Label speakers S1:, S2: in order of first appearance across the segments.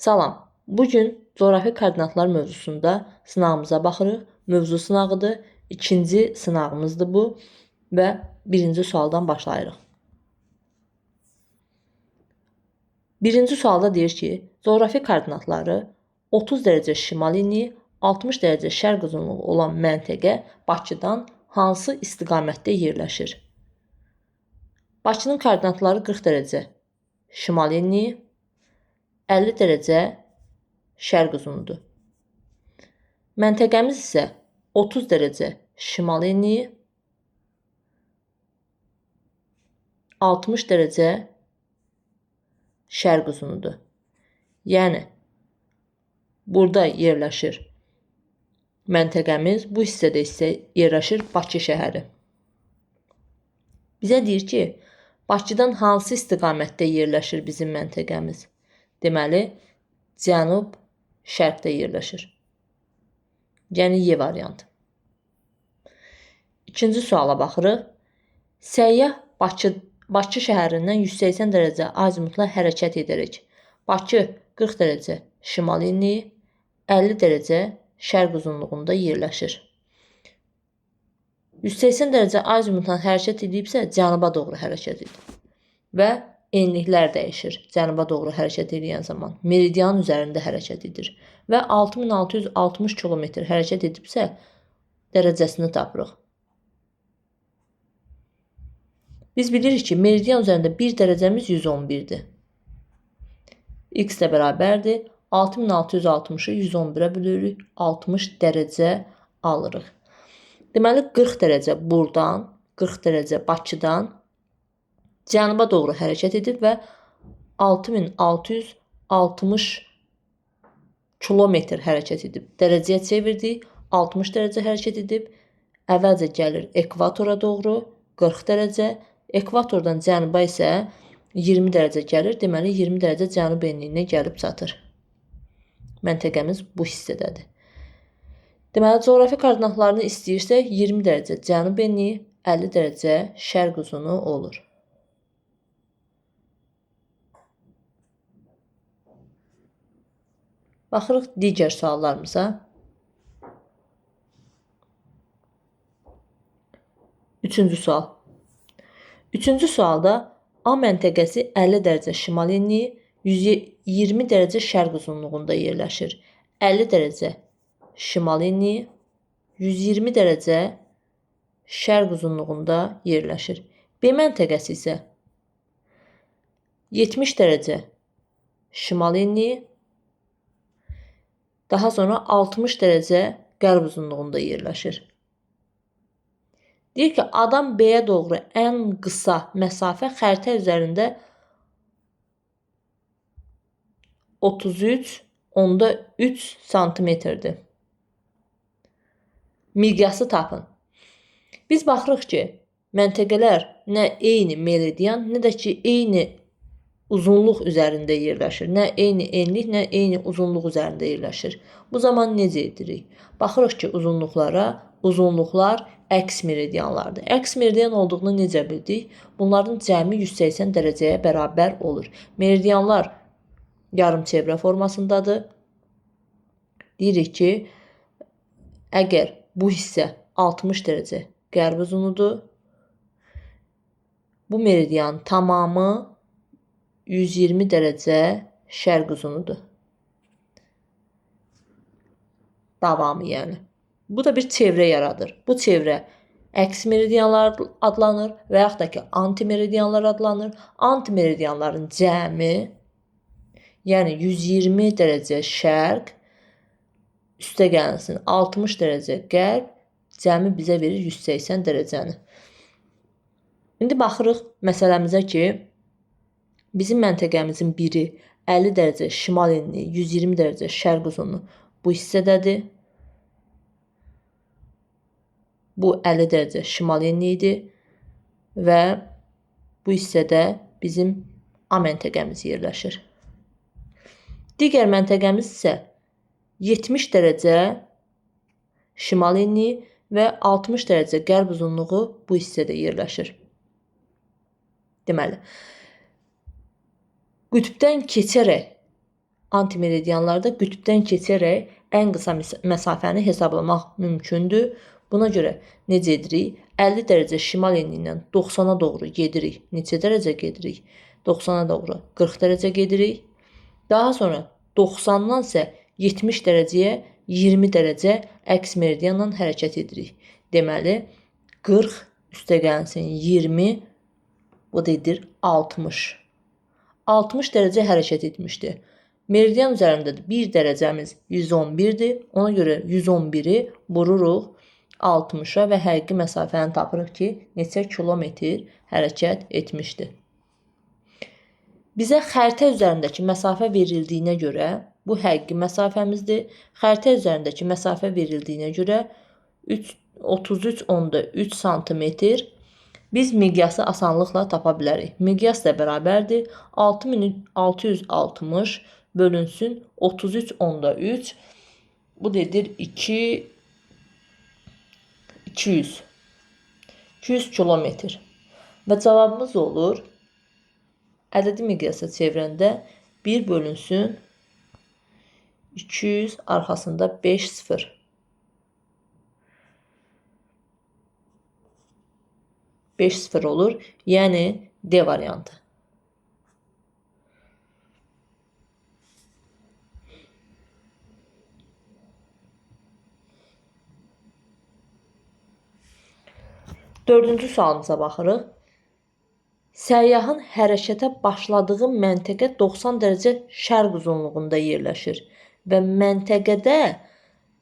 S1: Salam. Bugün coğrafi koordinatlar mövzusunda sınağımıza baxırıq. Mövzu sınağıdır. İkinci sınağımızdır bu və birinci sualdan başlayırıq. Birinci sualda deyir ki, coğrafi koordinatları 30 dərəcə şimal enliyi, 60 dərəcə şərq uzunluğu olan məntəqə Bakıdan hansı istiqamətdə yerləşir? Bakının koordinatları 40 dərəcə şimal enliyi, 50 dərəcə şərq uzunudur. Məntəqəmiz isə 30 dərəcə şimal enliyi, 60 dərəcə şərq uzunudur. Yəni, burada yerləşir məntəqəmiz, bu hissədə isə yerləşir Bakı şəhəri. Bizə deyir ki, Bakıdan hansı istiqamətdə yerləşir bizim məntəqəmiz? Deməli, cənub-şərqdə yerləşir. Yəni, Y variantı. İkinci suala baxırıq. Səyyah Bakı şəhərindən 180 dərəcə azimutla hərəkət edərək Bakı 40 dərəcə şimal enliyi, 50 dərəcə şərq uzunluğunda yerləşir. 180 dərəcə azimutla hərəkət edibsə, cənuba doğru hərəkət edir. Və enliklər dəyişir cənuba doğru hərəkət edən zaman. Meridianın üzərində hərəkət edir. Və 6660 km hərəkət edibsə, dərəcəsini tapırıq. Biz bilirik ki, meridian üzərində 1 dərəcəmiz 111-dir. X də bərabərdir. 6660-ı 111-ə bölürük, 60 dərəcə alırıq. Deməli, 40 dərəcə buradan, 40 dərəcə Bakıdan cənuba doğru hərəkət edib və 6660 kilometr hərəkət edib. Dərəcəyə çevirdik, 60 dərəcə hərəkət edib. Əvvəlcə gəlir ekvatora doğru 40 dərəcə, ekvatordan cənuba isə 20 dərəcə gəlir. Deməli, 20 dərəcə cənub enliyinə gəlib çatır. Məntəqəmiz bu hissədədir. Deməli, coğrafi koordinatlarını istəyirsək, 20 dərəcə cənub enliyi, 50 dərəcə şərq uzunu olur. Baxırıq digər suallarımıza. Üçüncü sual. Üçüncü sualda A məntəqəsi 50 dərəcə şimal enliyi, 120 dərəcə şərq uzunluğunda yerləşir. 50 dərəcə şimal enliyi, 120 dərəcə şərq uzunluğunda yerləşir. B məntəqəsi isə 70 dərəcə şimal enliyi, daha sonra 60 dərəcə qərb uzunluğunda yerləşir. Deyir ki, A-dan B-yə doğru ən qısa məsafə xəritə üzərində 33,3 santimetrdir. Miqyası tapın. Biz baxırıq ki, məntəqələr nə eyni meridian, nə də ki, eyni uzunluq üzərində yerləşir. Nə eyni enlik, nə eyni uzunluq üzərində yerləşir. Bu zaman necə edirik? Baxırıq ki, uzunluqlara, uzunluqlar əks meridianlardır. Əks meridian olduğunu necə bildik? Bunların cəmi 180 dərəcəyə bərabər olur. Meridianlar yarımçevrə formasındadır. Deyirik ki, əgər bu hissə 60 dərəcə qərb uzunudur, bu meridianın tamamı 120 dərəcə şərq uzunudur. Davamı yəni. Bu da bir çevrə yaradır. Bu çevrə əks meridianlar adlanır və yaxud da ki, antimeridianlar adlanır. Antimeridianların cəmi, yəni 120 dərəcə şərq, üstə gəlinsin 60 dərəcə qərb, cəmi bizə verir 180 dərəcəni. İndi baxırıq məsələmizə ki, bizim məntəqəmizin biri 50 dərəcə şimal enliyi, 120 dərəcə şərq uzunluğu bu hissədədir. Bu 50 dərəcə şimal enliyidir və bu hissədə bizim A məntəqəmiz yerləşir. Digər məntəqəmiz isə 70 dərəcə şimal enliyi və 60 dərəcə qərb uzunluğu bu hissədə yerləşir. Deməli, qütbdən keçərək Antimeridianlarda qütbdən keçərək ən qısa məsafəni hesablamaq mümkündür. Buna görə necə edirik? 50 dərəcə şimal enliyindən 90-a doğru gedirik. Neçə dərəcə gedirik? 90-a doğru 40 dərəcə gedirik. Daha sonra 90-dan isə 70 dərəcəyə 20 dərəcə əks meridianla hərəkət edirik. Deməli, 40 üstə gəlsin 20, bu da edir 60. 60 dərəcə hərəkət etmişdi. Meridian üzərindədir. 1 dərəcəmiz 111-dir. Ona görə 111-i vururuq 60-a və həqiqi məsafəni tapırıq ki, neçə kilometr hərəkət etmişdi. Bizə xəritə üzərindəki məsafə verildiyinə görə, bu həqiqi məsafəmizdir. Xəritə üzərindəki məsafə verildiyinə görə 33,3 santimetr biz miqyası asanlıqla tapa bilərik. Miqyas da bərabərdir. 6660 bölünsün 33,3. Bu da edir 200 kilometr. Və cavabımız olur ədədi miqyasa çevirəndə 1 bölünsün 200 arxasında 5 sıfır. 5 sıfır olur. Yəni D variantı. Dördüncü sualımıza baxırıq. Səyyahın hərəkətə başladığı məntəqə 90 dərəcə şərq uzunluğunda yerləşir və məntəqədə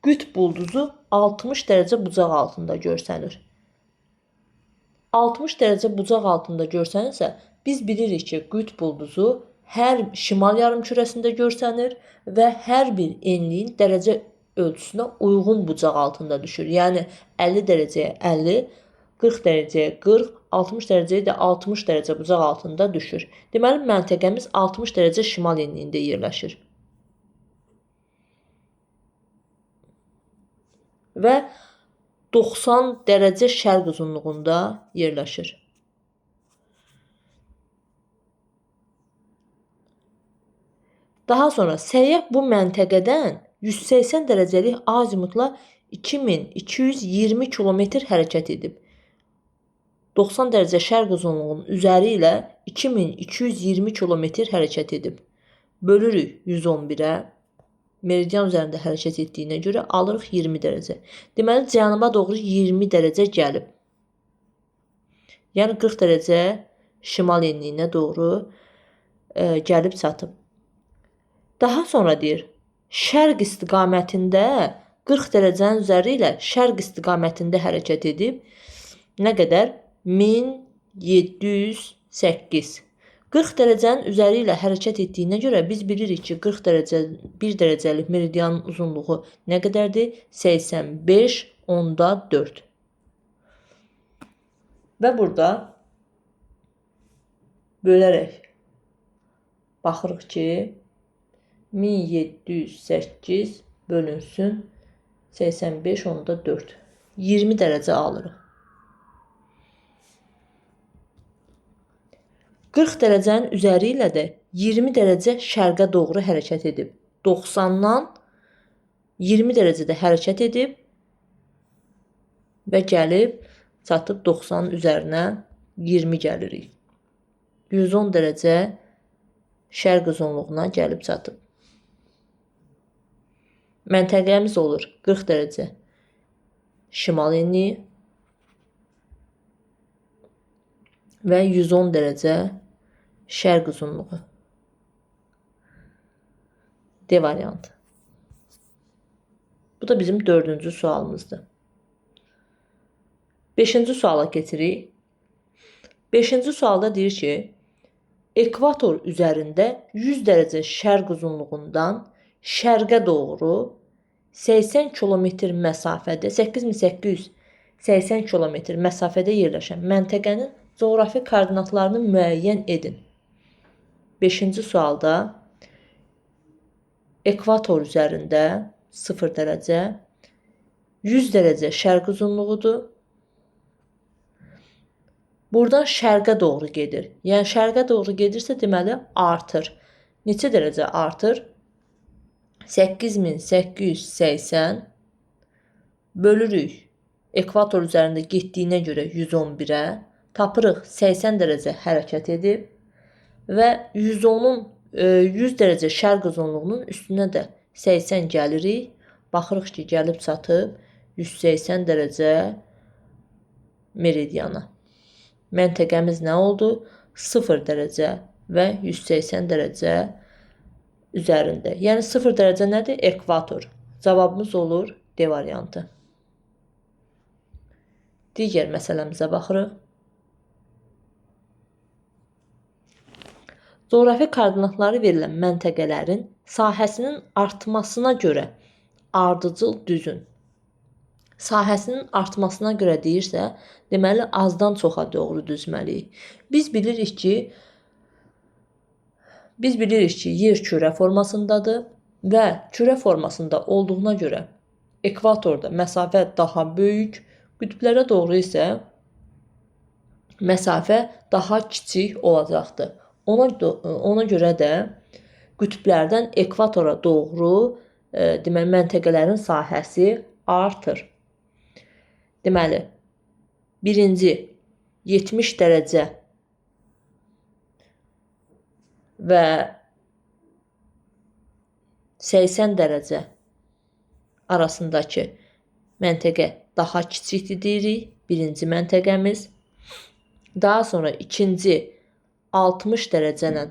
S1: qütb ulduzu 60 dərəcə bucaq altında görsənir. 60 dərəcə bucaq altında görsənirsə, biz bilirik ki, qütb ulduzu hər şimal yarımkürəsində görsənir və hər bir enliyin dərəcə ölçüsünə uyğun bucaq altında düşür. Yəni 50 dərəcəyə 50, 40 dərəcəyə 40, 60 dərəcəyə də 60 dərəcə bucaq altında düşür. Deməli, məntəqəmiz 60 dərəcə şimal enliyində yerləşir. Və 90 dərəcə şərq uzunluğunda yerləşir. Daha sonra səyyah bu məntəqədən 180 dərəcəlik azimutla 2220 kilometr hərəkət edib. 90 dərəcə şərq uzunluğunun üzəri ilə 2220 kilometr hərəkət edib. Bölürük 111-ə. Meridian üzərində hərəkət etdiyinə görə alırıq 20 dərəcə. Deməli, cənuba doğru 20 dərəcə gəlib. Yəni 40 dərəcə şimal enliyinə doğru gəlib çatıb. Daha sonra deyir, şərq istiqamətində 40 dərəcənin üzəri ilə şərq istiqamətində hərəkət edib. Nə qədər? 1708. 40 dərəcənin üzəri ilə hərəkət etdiyinə görə biz bilirik ki, 40 dərəcə, 1 dərəcəlik meridianın uzunluğu nə qədərdir? 85,4. Və burada bölərək baxırıq ki, 1708 bölünsün 85,4. 20 dərəcə alırıq. 40 dərəcənin üzəri ilə də 20 dərəcə şərqə doğru hərəkət edib. 90-dan 20 dərəcədə hərəkət edib və gəlib çatıb 90-ın üzərinə 20 gəlirik. 110 dərəcə şərq uzunluğuna gəlib çatıb. Məntəqəmiz olur 40 dərəcə şimal enliyi və 110 dərəcə şərq uzunluğu. D variantı. Bu da bizim dördüncü sualımızdır. Beşinci suala keçirik. Beşinci sualda deyir ki, ekvator üzərində 100 dərəcə şərq uzunluğundan şərqə doğru 80 kilometr məsafədə, 8880 kilometr məsafədə yerləşən məntəqənin coğrafi koordinatlarını müəyyən edin. Beşinci sualda ekvator üzərində 0 dərəcə, 100 dərəcə şərq uzunluğudur. Buradan şərqə doğru gedir. Yəni şərqə doğru gedirsə, deməli artır. Neçə dərəcə artır? 8880 bölürük ekvator üzərində getdiyinə görə 111-ə, tapırıq 80 dərəcə hərəkət edib və 110-un 100 dərəcə şərq uzunluğunun üstünə də 80 gəlirik. Baxırıq ki, gəlib çatıb 180 dərəcə meridiana. Məntəqəmiz nə oldu? 0 dərəcə və 180 dərəcə üzərində. Yəni 0 dərəcə nədir? Ekvator. Cavabımız olur D variantı. Digər məsələmizə baxırıq. Coğrafi koordinatları verilən məntəqələrin sahəsinin artmasına görə ardıcıl düzün. Sahəsinin artmasına görə deyirsə, deməli azdan çoxa doğru düzməliyik. Biz bilirik ki, yer kürə formasındadır və kürə formasında olduğuna görə ekvatorda məsafə daha böyük, qütblərə doğru isə məsafə daha kiçik olacaqdır. Ona görə də qütblərdən ekvatora doğru deməli məntəqələrin sahəsi artır. Deməli, birinci 70 dərəcə və 80 dərəcə arasındakı məntəqə daha kiçikdir deyirik. Birinci məntəqəmiz. Daha sonra ikinci 60 dərəcə ilə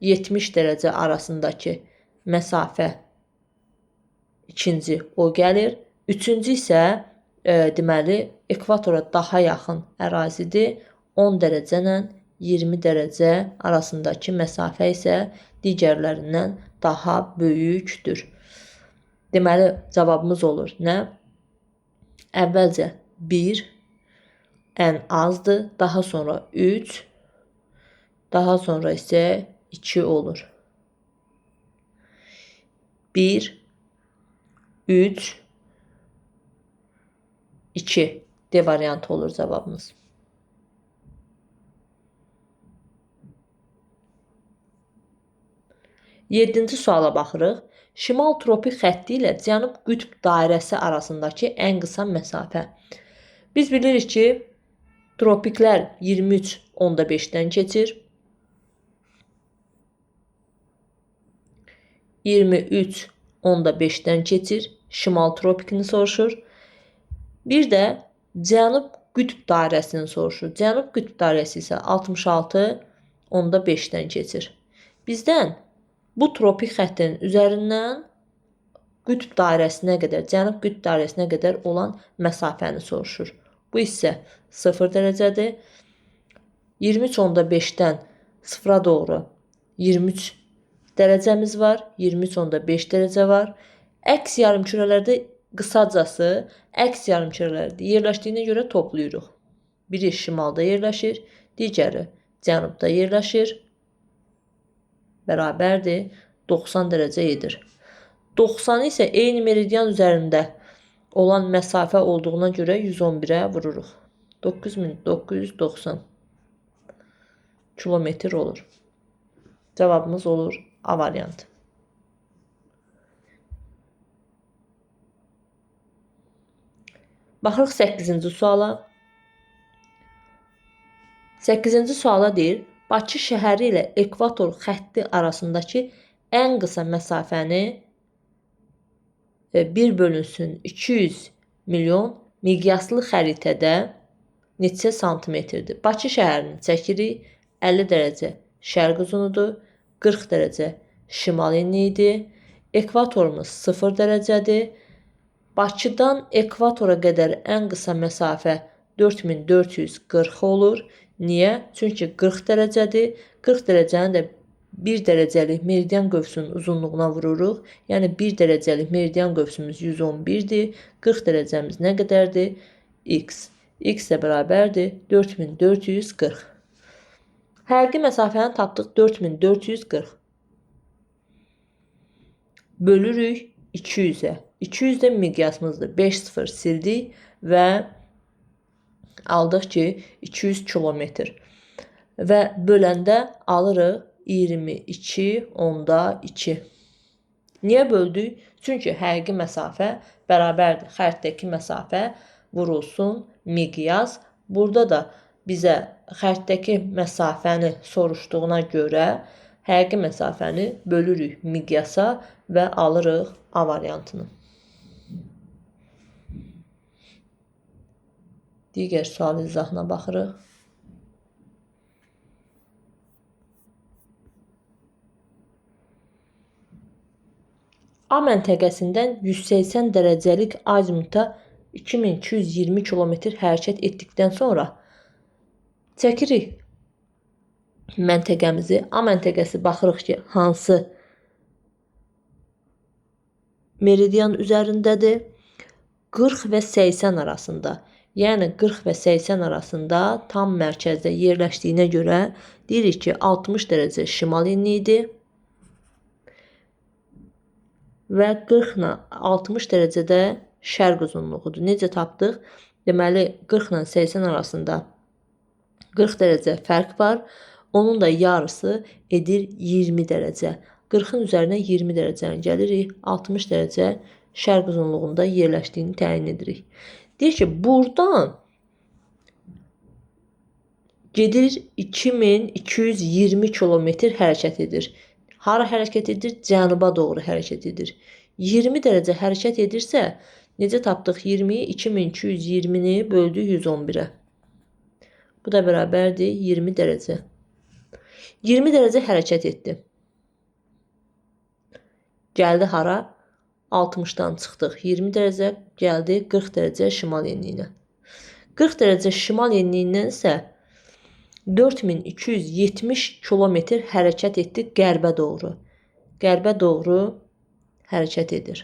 S1: 70 dərəcə arasındakı məsafə ikinci o gəlir. Üçüncü isə deməli ekvatora daha yaxın ərazidir. 10 dərəcə ilə 20 dərəcə arasındakı məsafə isə digərlərindən daha böyükdür. Deməli cavabımız olur nə? Əvvəlcə 1 ən azdır, daha sonra 3, daha sonra isə 2 olur. 1, 3, 2 D variantı olur cavabımız. Yeddinci suala baxırıq. Şimal tropik xətti ilə cənub qütb dairəsi arasındakı ən qısa məsafə. Biz bilirik ki, tropiklər 23,5-dən keçir. 23,5-dən keçir. Şimal tropikini soruşur. Bir də cənub qütb dairəsini soruşur. Cənub qütb dairəsi isə 66,5-dən keçir. Bizdən bu tropik xəttinin üzərindən qütb dairəsinə qədər, cənub qütb dairəsinə qədər olan məsafəni soruşur. Bu isə 0 dərəcədir. 23,5-dən 0-a doğru 23 dərəcəmiz var. 23,5 dərəcə var. Əks yarımkürələrdə qısacası, əks yarımkürələrdə yerləşdiyinə görə toplayırıq. Biri şimalda yerləşir, digəri cənubda yerləşir. Bərabərdir, 90 dərəcə edir. 90 isə eyni meridian üzərində olan məsafə olduğuna görə 111-ə vururuq. 9990 kilometr olur. Cavabımız olur A variantı. Baxırıq 8-ci suala. 8-ci suala deyir, Bakı şəhəri ilə ekvator xətti arasındakı ən qısa məsafəni 1 bölünsün 200 milyon miqyaslı xəritədə neçə santimetrdir? Bakı şəhərini çəkirik. 50 dərəcə şərq uzunudur, 40 dərəcə şimal enliyidir. Ekvatorumuz 0 dərəcədir. Bakıdan ekvatora qədər ən qısa məsafə 4440 olur. Niyə? Çünki 40 dərəcədir. 40 dərəcəni də 1 dərəcəlik meridian qövsünün uzunluğuna vururuq. Yəni 1 dərəcəlik meridian qövsümüz 111-dir. 40 dərəcəmiz nə qədərdir? X. X də bərabərdir 4440. Həqiqi məsafəni tapdıq 4440. Bölürük 200-ə. 200 də miqyasımızdır. 5 sıfır sildik və aldıq ki 200 kilometr. Və böləndə alırıq 22,2. Niyə böldük? Çünki həqiqi məsafə bərabərdir. Xəritədəki məsafə vurulsun miqyas. Burada da bizə xəritədəki məsafəni soruşduğuna görə həqiqi məsafəni bölürük miqyasa və alırıq A variantını. Digər sual izahına baxırıq. A məntəqəsindən 180 dərəcəlik azimuta 2220 km hərəkət etdikdən sonra çəkirik məntəqəmizi. A məntəqəsi baxırıq ki, hansı meridian üzərindədir? 40 və 80 arasında. Yəni 40 və 80 arasında tam mərkəzdə yerləşdiyinə görə deyirik ki, 60 dərəcə şimal enliyidir və 40 ilə 60 dərəcədə şərq uzunluğudur. Necə tapdıq? Deməli, 40 ilə 80 arasında 40 dərəcə fərq var. Onun da yarısı edir 20 dərəcə. 40-ın üzərinə 20 dərəcəni gəlirik. 60 dərəcə şərq uzunluğunda yerləşdiyini təyin edirik. Deyir ki, buradan gedir 2220 kilometr hərəkət edir. Hara hərəkət edir? Cənuba doğru hərəkət edir. 20 dərəcə hərəkət edirsə, necə tapdıq 20-yi? 2220-ni böldük 111-ə. Bu da bərabərdir 20 dərəcə. 20 dərəcə hərəkət etdi. Gəldi hara? 60-dan çıxdıq. 20 dərəcə gəldi 40 dərəcə şimal enliyinə. 40 dərəcə şimal enliyindən isə 4270 kilometr hərəkət etdi qərbə doğru. Qərbə doğru hərəkət edir.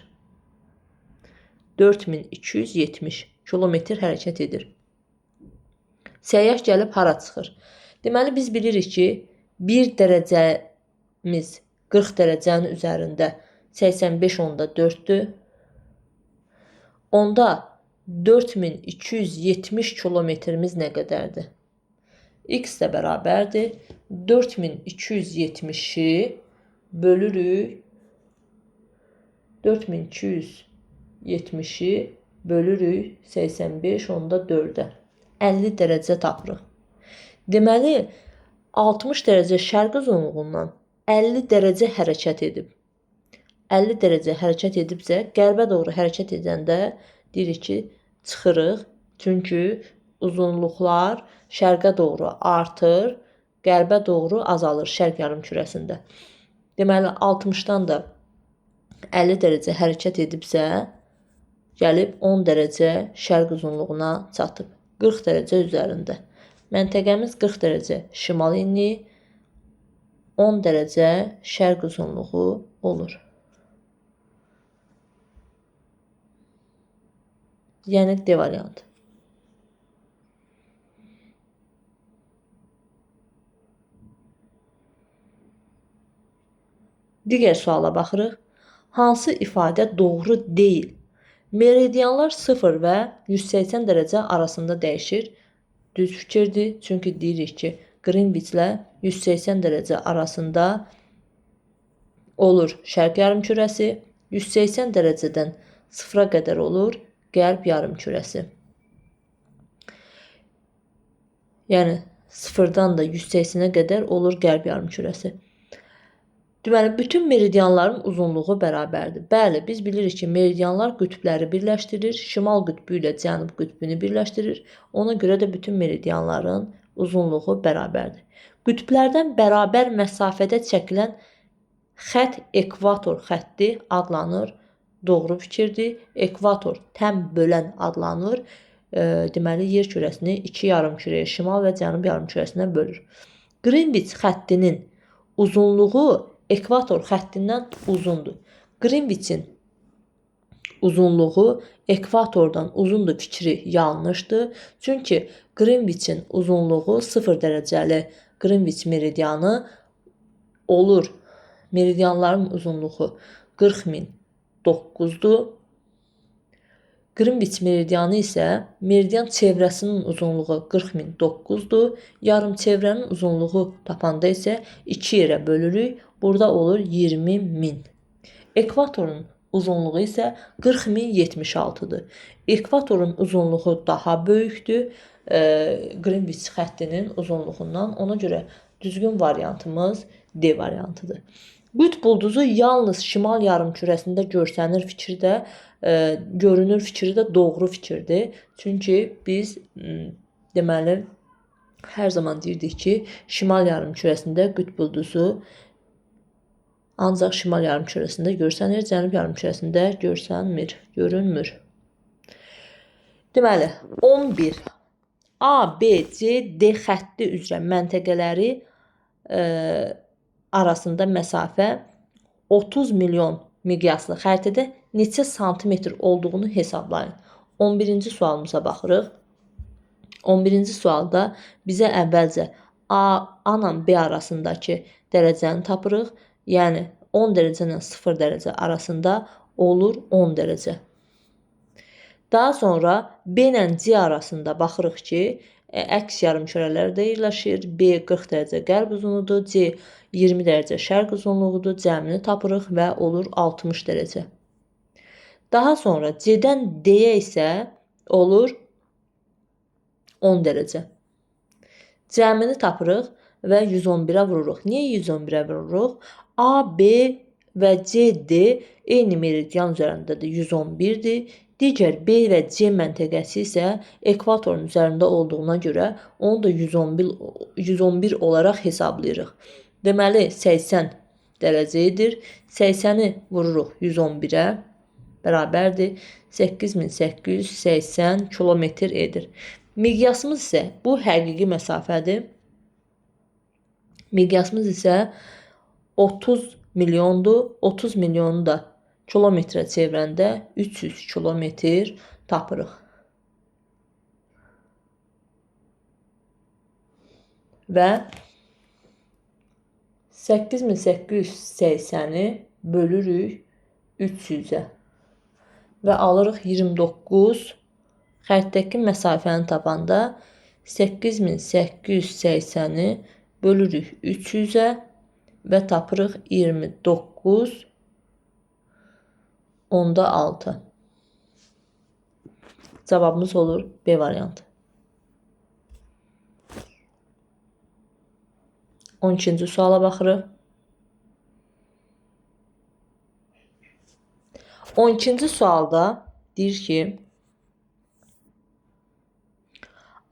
S1: 4270 kilometr hərəkət edir. Səyyah gəlib hara çıxır? Deməli, biz bilirik ki, 1 dərəcəmiz 40 dərəcənin üzərində 85,4-dür. Onda 4270 kilometrimiz nə qədərdir? X də bərabərdir. 4270-i bölürük. 4270-i bölürük 85,4-ə. 50 dərəcə tapırıq. Deməli, 60 dərəcə şərq uzunluğundan 50 dərəcə hərəkət edib. 50 dərəcə hərəkət edibsə, qərbə doğru hərəkət edəndə deyirik ki, çıxırıq. Çünki uzunluqlar şərqə doğru artır, qərbə doğru azalır şərq yarımkürəsində. Deməli, 60-dan da 50 dərəcə hərəkət edibsə, gəlib 10 dərəcə şərq uzunluğuna çatıb. 40 dərəcə üzərində. Məntəqəmiz 40 dərəcə şimal enliyi, 10 dərəcə şərq uzunluğu olur. Yəni D variantı. Digər suala baxırıq. Hansı ifadə doğru deyil? Meridianlar 0 və 180 dərəcə arasında dəyişir. Düz fikirdir. Çünki deyirik ki, Greenwich-lə 180 dərəcə arasında olur şərq yarımkürəsi, 180 dərəcədən 0-a qədər olur qərb yarımkürəsi. Yəni 0-dan da 180-ə qədər olur qərb yarımkürəsi. Deməli, bütün meridianların uzunluğu bərabərdir. Bəli, biz bilirik ki, meridianlar qütbləri birləşdirir, şimal qütbü ilə cənub qütbünü birləşdirir. Ona görə də bütün meridianların uzunluğu bərabərdir. Qütblərdən bərabər məsafədə çəkilən xətt ekvator xətti adlanır. Doğru fikirdir. Ekvator təm bölən adlanır. Deməli, yer kürəsini iki yarımkürəyə, şimal və cənub yarımkürəsinə bölür. Greenwich xəttinin uzunluğu ekvator xəttindən uzundur. Greenwich-in uzunluğu ekvatordan uzundur fikri yanlışdır. Çünki Greenwich-in uzunluğu 0 dərəcəli Greenwich meridianı olur. Meridianların uzunluğu 40.009-dur. Greenwich meridianı isə meridian çevrəsinin uzunluğu 40.009-dur. Yarım çevrənin uzunluğu tapanda isə 2 yerə bölürük. Burada olur 20.000. Ekvatorun uzunluğu isə 40.076-dır. Ekvatorun uzunluğu daha böyükdür Greenwich xəttinin uzunluğundan. Ona görə düzgün variantımız D variantıdır. Qütb ulduzu yalnız şimal yarımkürəsində görsənir fikri də, görünür fikri də doğru fikirdir. Çünki biz deməli hər zaman deyirdik ki, şimal yarımkürəsində qütb ulduzu ancaq şimal yarımkürəsində görsənir, cənub yarımkürəsində görsənmir, görünmür. Deməli, 11 A, B, C, D xətti üzrə məntəqələri arasında məsafə 30 milyon miqyaslı xəritədə neçə santimetr olduğunu hesablayın. 11-ci sualımıza baxırıq. 11-ci sualda bizə əvvəlcə A ilə B arasındakı dərəcəni tapırıq. Yəni 10 dərəcə ilə 0 dərəcə arasında olur 10 dərəcə. Daha sonra B ilə C arasında baxırıq ki, əks yarımkürələrdə yerləşir. B 40 dərəcə qərb uzunluğudur, C 20 dərəcə şərq uzunluğudur. Cəmini tapırıq və olur 60 dərəcə. Daha sonra C-dən D-yə isə olur 10 dərəcə. Cəmini tapırıq və 111-ə vururuq. Niyə 111-ə vururuq? A, B və C, D eyni meridian üzərindədir, 111-dir. Digər B və C məntəqəsi isə ekvatorun üzərində olduğuna görə onu da 111 olaraq hesablayırıq. Deməli, 80 dərəcə edir. 80-i vururuq 111-ə, bərabərdir. 8880 kilometr edir. Miqyasımız isə bu həqiqi məsafədir. Miqyasımız isə 30 milyondur. 30 milyonu da kilometrə çevirəndə 300 kilometr tapırıq. Və 8880-i bölürük 300-ə və alırıq 29. Xəritədəki məsafəni tapanda 8880-i bölürük 300-ə və tapırıq 29,6. Cavabımız olur B variantı. 12-ci suala baxırıq. 12-ci sualda deyir ki,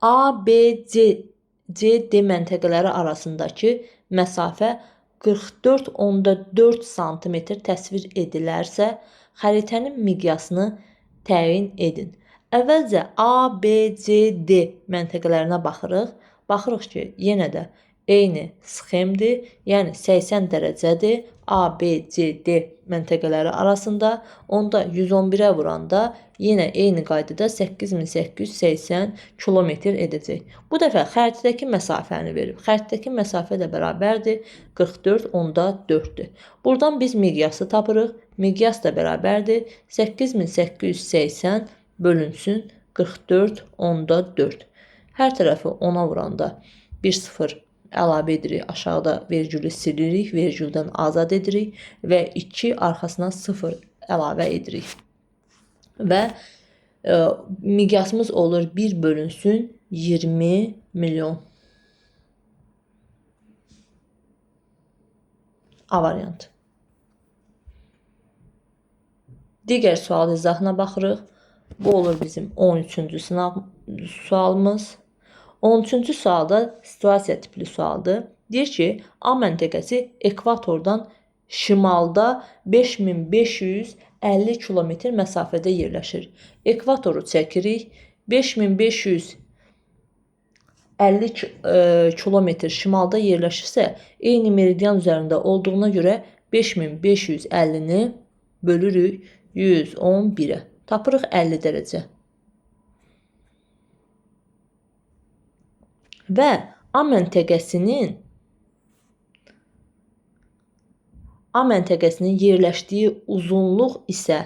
S1: A, B, C, C, D məntəqələri arasındakı məsafə 44,4 sm təsvir edilərsə, xəritənin miqyasını təyin edin. Əvvəlcə A, B, C, D məntəqələrinə baxırıq. Baxırıq ki, yenə də eyni sxemdir, yəni 80 dərəcədir A, B, C, D məntəqələri arasında. Onda 111-ə vuranda yenə eyni qaydada 8880 kilometr edəcək. Bu dəfə xəritədəki məsafəni verib. Xəritədəki məsafə də bərabərdir 44,4-dür. Buradan biz miqyası tapırıq. Miqyas da bərabərdir 8880 bölünsün 44,4. Hər tərəfi 10-a vuranda 1,0 əlavə edirik. Aşağıda vergülü silirik, vergüldən azad edirik və 2 arxasına 0 əlavə edirik. Və miqyasımız olur 1 bölünsün 20 milyon. A variantı. Digər sual izahına baxırıq. Bu olur bizim 13-cü sualımız. 13-cü sualda situasiya tipli sualdır. Deyir ki, A məntəqəsi ekvatordan şimalda 5550 kilometr məsafədə yerləşir. Ekvatoru çəkirik. 5550 kilometr şimalda yerləşirsə, eyni meridian üzərində olduğuna görə 5550-ni bölürük 111-ə. Tapırıq 50 dərəcə. Və A məntəqəsinin yerləşdiyi uzunluq isə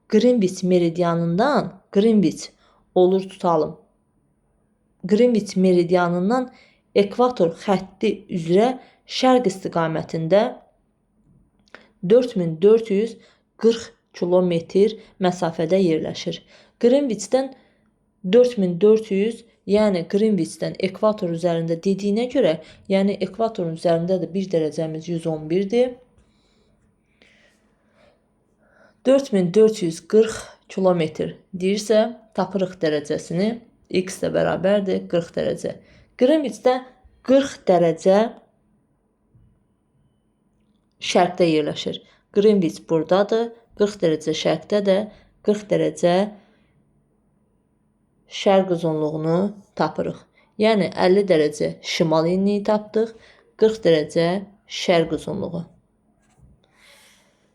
S1: Greenwich meridianından, Greenwich olur tutalım. Greenwich meridianından ekvator xətti üzrə şərq istiqamətində 44 4440 kilometr məsafədə yerləşir. Qrinviçdən 4400, yəni Qrinviçdən ekvator üzərində dediyinə görə, yəni ekvatorun üzərində də 1 dərəcəmiz 111-dir. 4440 kilometr deyirsə, tapırıq dərəcəsini. X də bərabərdir 40 dərəcə. Qrinviçdə 40 dərəcə şərqdə yerləşir. Qrinviç buradadır. 40 dərəcə şərqdə də 40 dərəcə şərq uzunluğunu tapırıq. Yəni 50 dərəcə şimal enliyi tapdıq, 40 dərəcə şərq uzunluğu.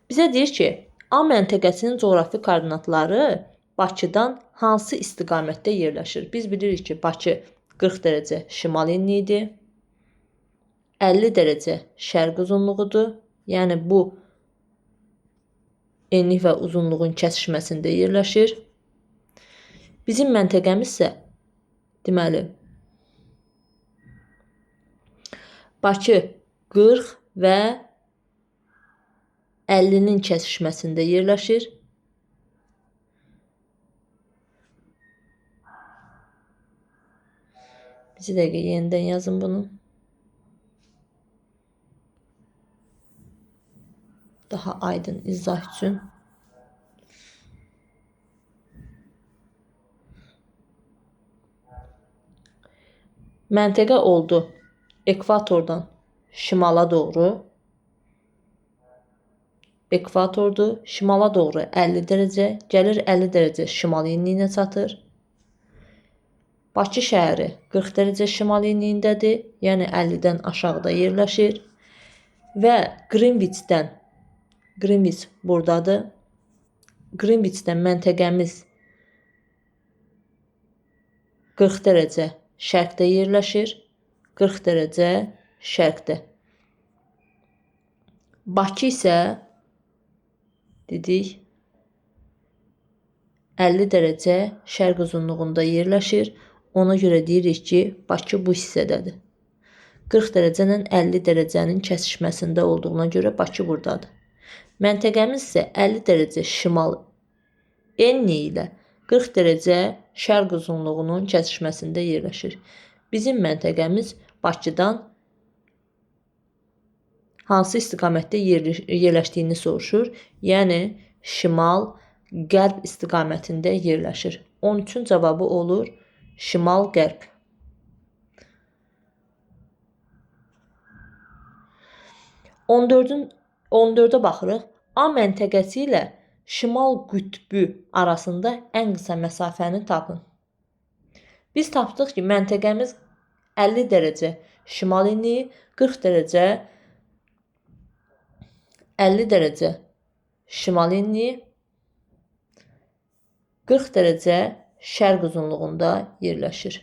S1: Bizə deyir ki, A məntəqəsinin coğrafi koordinatları Bakıdan hansı istiqamətdə yerləşir? Biz bilirik ki, Bakı 40 dərəcə şimal enliyidir, 50 dərəcə şərq uzunluğudur. Yəni bu enlik və uzunluğun kəsişməsində yerləşir. Bizim məntəqəmiz isə deməli Bakı 40 və 50-nin kəsişməsində yerləşir. Bir dəqiqə yenidən yazın bunu. Daha aydın izah üçün. Məntəqə oldu ekvatordan şimala doğru. Ekvatordur. Şimala doğru 50 dərəcə. Gəlir 50 dərəcə şimal enliyinə çatır. Bakı şəhəri 40 dərəcə şimal enliyindədir. Yəni 50-dən aşağıda yerləşir. Və Qrinviçdən, Qrinviç buradadır. Qrinviçdən məntəqəmiz 40 dərəcə şərqdə yerləşir. 40 dərəcə şərqdə. Bakı isə dedik 50 dərəcə şərq uzunluğunda yerləşir. Ona görə deyirik ki, Bakı bu hissədədir. 40 dərəcə ilə 50 dərəcənin kəsişməsində olduğuna görə Bakı buradadır. Məntəqəmiz isə 50 dərəcə şimal enliyi ilə 40 dərəcə şərq uzunluğunun kəsişməsində yerləşir. Bizim məntəqəmiz Bakıdan hansı istiqamətdə yerləşdiyini soruşur. Yəni şimal-qərb istiqamətində yerləşir. 13-ün cavabı olur şimal-qərb. On dördə baxırıq. A məntəqəsi ilə şimal qütbü arasında ən qısa məsafəni tapın. Biz tapdıq ki, məntəqəmiz 50 dərəcə şimal enliyi, 40 dərəcə 50 dərəcə şimal enliyi, 40 dərəcə şərq uzunluğunda yerləşir.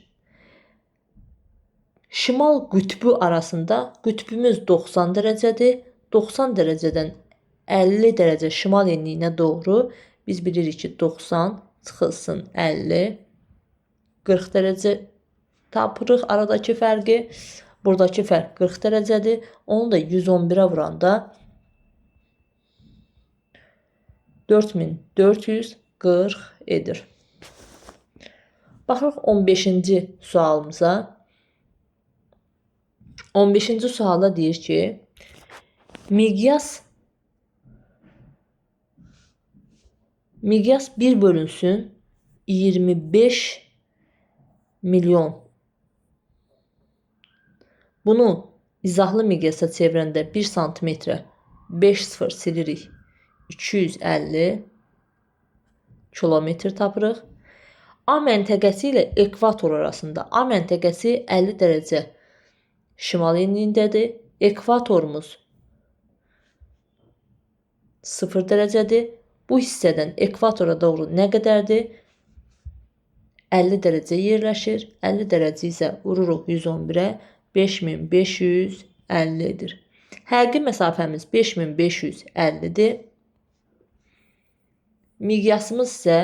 S1: Şimal qütbü arasında qütbümüz 90 dərəcədir. 90 dərəcədən 50 dərəcə şimal enliyinə doğru biz bilirik ki, 90 çıxılsın 50, 40 dərəcə tapırıq aradakı fərqi. Buradakı fərq 40 dərəcədir. Onu da 111-ə vuranda 4440 edir. Baxırıq 15-ci sualımıza. 15-ci sualda deyir ki, miqyas 1 bölünsün 25 milyon. Bunu izahlı miqyasa çevirəndə 1 santimetrə 5 sıfır silirik. 250 kilometr tapırıq. A məntəqəsi ilə ekvator arasında. A məntəqəsi 50 dərəcə şimal enliyindədir. Ekvatorumuz 0 dərəcədir. Bu hissədən ekvatora doğru nə qədərdir? 50 dərəcə yerləşir. 50 dərəcə isə vururuq 111-ə, 5550 edir. Həqiqi məsafəmiz 5550-dir. Miqyasımız isə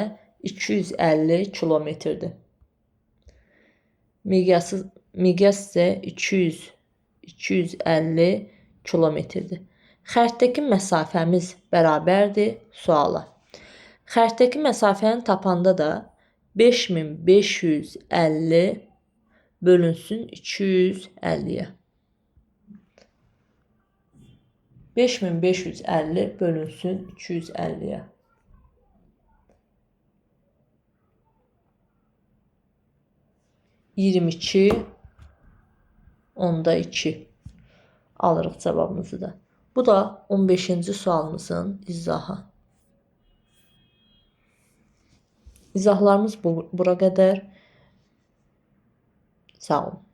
S1: 250 kilometrdir. Miqyas isə 250 kilometrdir. Xəritədəki məsafəmiz bərabərdir suala. Xəritədəki məsafəni tapanda da 5550 bölünsün 250-yə. 5550 bölünsün 250-yə. 22,2 alırıq cavabımızı da. Bu da 15-ci sualımızın izahı. İzahlarımız bura qədər. Sağ olun.